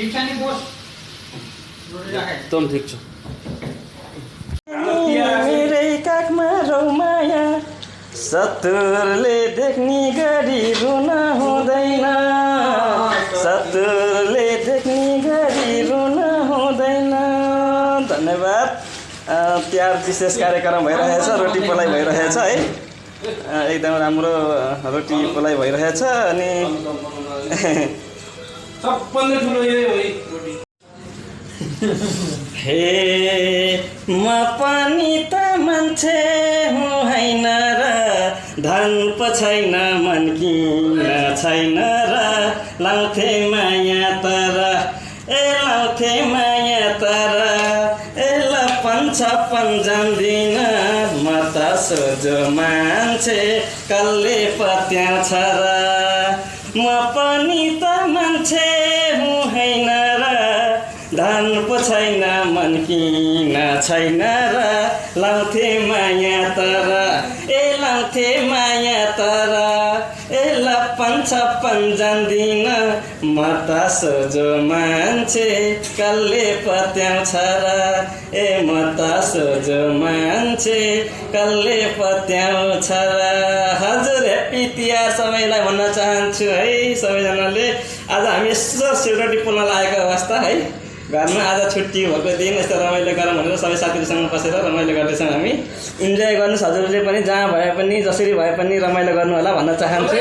ठिक छ नि बोस एकदम ठिक छ मेरै काखमा रौमाया सतुरले देख्ने गरी रुन हुँदैन सतुरले देख्ने गरी रुन हुँदैन। धन्यवाद। तिहार विशेष कार्यक्रम भइरहेछ, रोटी पोलाइ भइरहेछ है, एकदम राम्रो रोटी पोलाइ भइरहेछ। अनि सबभन्दा ठुलो यही हो रोटी। हे म पनि त मान्छे हुँ हैन र धन पो छैन मन किन छैन र लाउँथे माया तर ए लाउँथे माया तर ए लपन छपन जान्दिन म त सोझो मान्छे कसले पत्याउँछ र म पनि त मान्छे हुँ हैन र धन पो छैन मन किन छैन र लाउँथे माया तर ए लाउँथे माया तर ए लपन छपन जान्दिन म त सोझो मान्छे कसले पत्याउँछ र ए म त सोझो मान्छे कसले पत्याउँछ र। हजुर ह्याप्पी तिहार सबैलाई भन्न चाहन्छु है। सबैजनाले आज हामी यसो सेलरोटी पोल्न लागेको अवस्था है, घरमा आज छुट्टी भएको दिन यस्तो रमाइलो गरौँ भनेर सबै साथीहरूसँग बसेर रमाइलो गर्दैछौँ हामी। इन्जोय गर्नुहोस् हजुरले पनि, जहाँ भए पनि जसरी भए पनि रमाइलो गर्नु होला भन्न चाहन्छु।